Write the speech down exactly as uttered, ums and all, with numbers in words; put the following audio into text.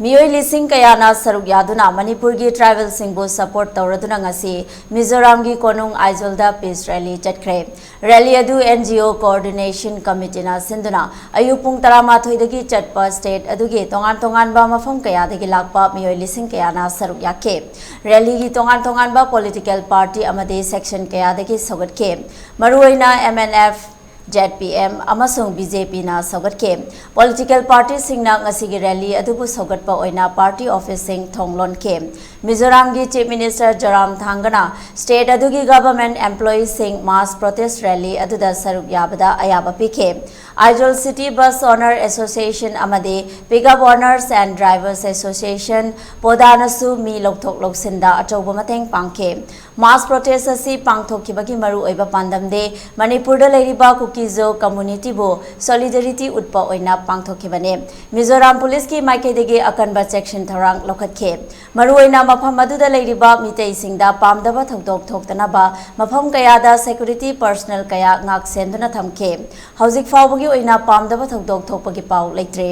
ꯃꯤꯑꯣꯏ ꯂꯤꯁꯤꯡ ꯀꯌꯥꯅ ꯁꯔꯨꯛ ꯌꯥꯗꯨꯅ ꯃꯅꯤꯄꯨꯔꯒꯤ ꯇ꯭ꯔꯥꯏꯕꯦꯜꯁꯤꯡꯕꯨ ꯁꯄꯣꯔꯠ ꯇꯧꯔꯗꯨꯅ ꯉꯁꯤ ꯃꯤꯖꯣꯔꯥꯝꯒꯤ ꯀꯣꯅꯨꯡ ꯑꯥꯏꯖꯣꯜꯗ ꯄꯤꯁ ꯔꯦꯂꯤ ꯆꯠꯈ꯭ꯔꯦ꯫ ꯔꯦꯂꯤ ꯑꯗꯨ ꯑꯦꯟ ꯖꯤ ꯑꯣ ꯀꯣꯑꯣꯔꯗꯤꯅꯦꯁꯟ ꯀꯃꯤꯇꯤꯅ ꯁꯤꯟꯗꯨꯅ ꯑꯌꯨꯛ ꯄꯨꯡ ꯇꯔꯥꯃꯥꯊꯣꯏꯗꯒꯤ ꯆꯠꯄ ꯁ꯭ꯇꯦꯠ ꯑꯗꯨꯒꯤ ꯇꯣꯉꯥꯟ ꯇꯣꯉꯥꯟꯕ ꯃꯐꯝ ꯀꯌꯥꯗꯒꯤ ꯂꯥꯛꯄ ꯃꯤꯑꯣꯏ ꯂꯤꯁꯤꯡ ꯀꯌꯥꯅ ꯁꯔꯨꯛ ꯌꯥꯈꯤ꯫ ꯔꯦꯂꯤꯒꯤ ꯇꯣꯉꯥꯟ ꯇꯣꯉꯥꯟꯕ ꯄꯣꯂꯤꯇꯤꯀꯦꯜ ꯄꯥꯔꯇꯤ ꯑꯃꯗꯤ ꯁꯦꯛꯁꯟ ꯀꯌꯥꯗꯒꯤ ꯁꯧꯒꯠꯈꯤ꯫ ꯃꯔꯨꯑꯣꯏꯅ M N F, Z P M ꯑꯃꯁꯨꯡ ꯕꯤ ꯖꯦ ꯄꯤꯅ ꯁꯧꯒꯠꯈꯤ꯫ ꯄꯣꯂꯤꯇꯤꯀꯦꯜ ꯄꯥꯔꯇꯤꯁꯤꯡꯅ ꯉꯁꯤꯒꯤ ꯔꯦꯂꯤ ꯑꯗꯨꯕꯨ ꯁꯧꯒꯠꯄ ꯑꯣꯏꯅ ꯄꯥꯔꯇꯤ ꯑꯣꯐꯤꯁꯁꯤꯡ ꯊꯣꯡ ꯂꯣꯟꯈꯤ꯫ ꯃꯤꯖꯣꯔꯥꯝꯒꯤ ꯆꯤꯐ ꯃꯤꯅꯤꯁꯇꯔ ꯖꯣꯔꯥꯝ ꯊꯥꯡꯒꯅ ꯁ꯭ꯇꯦꯠ ꯑꯗꯨꯒꯤ ꯒꯚꯔꯟꯃꯦꯟꯠ ꯑꯦꯝꯄ꯭ꯂꯣꯌꯤꯁꯤꯡ ꯃꯥꯁ ꯄ꯭ꯔꯣꯇꯦꯁꯠ ꯔꯦꯂꯤ ꯑꯗꯨꯗ ꯁꯔꯨꯛ ꯌꯥꯕꯗ ꯑꯌꯥꯕ ꯄꯤꯈꯤ꯫ Aizawl city bus owner association ꯑꯃꯗꯤ pickup owners and drivers association, ꯄꯣꯗꯥꯅꯁꯨ ꯃꯤ ꯂꯧꯊꯣꯛ ꯂꯧꯁꯤꯟꯗ ꯑꯆꯧꯕ ꯃꯇꯦꯡ ꯄꯥꯡꯈꯤ꯫ ꯃꯥꯁ ꯄ꯭ꯔꯣꯇꯦꯁꯠ ꯑꯁꯤ ꯄꯥꯡꯊꯣꯛꯈꯤꯕꯒꯤ ꯃꯔꯨꯑꯣꯏꯕ ꯄꯥꯟꯗꯝꯗꯤ ꯃꯅꯤꯄꯨꯔꯗ ꯂꯩꯔꯤꯕ ꯀꯨꯀꯤꯖꯣ ꯀꯝꯃ꯭ꯌꯨꯅꯤꯇꯤꯕꯨ ꯁꯣꯂꯤꯗꯔꯤꯇꯤ ꯎꯠꯄ ꯑꯣꯏꯅ ꯄꯥꯡꯊꯣꯛꯈꯤꯕꯅꯤ꯫ ꯃꯤꯖꯣꯔꯥꯝ ꯄꯨꯂꯤꯁꯀꯤ ꯃꯥꯏꯀꯩꯗꯒꯤ ꯑꯀꯟꯕ ꯆꯦꯛꯁꯤꯟ ꯊꯧꯔꯥꯡ ꯂꯧꯈꯠꯈꯤ꯫ ꯃꯔꯨꯑꯣꯏꯅ ꯃꯐꯝ ꯑꯗꯨꯗ ꯂꯩꯔꯤꯕ ꯃꯤꯇꯩꯁꯤꯡꯗ ꯄꯥꯝꯗꯕ ꯊꯧꯗꯣꯛ ꯊꯣꯛꯇꯅꯕ ꯃꯐꯝ ꯀꯌꯥꯗ ꯁꯦꯀ꯭ꯌꯨꯔꯤꯇꯤ ꯄꯔꯁꯅꯦꯜ ꯀꯌꯥ ꯉꯥꯛ ꯁꯦꯟꯗꯨꯅ ꯊꯝꯈꯤ꯫ ꯍꯧꯖꯤꯛ ꯐꯥꯎꯕꯒꯤ ꯑꯣꯏꯅ ꯄꯥꯝꯗꯕ ꯊꯧꯗꯣꯛ ꯊꯣꯛꯄꯒꯤ ꯄꯥꯎ ꯂꯩꯇ꯭ꯔꯤ꯫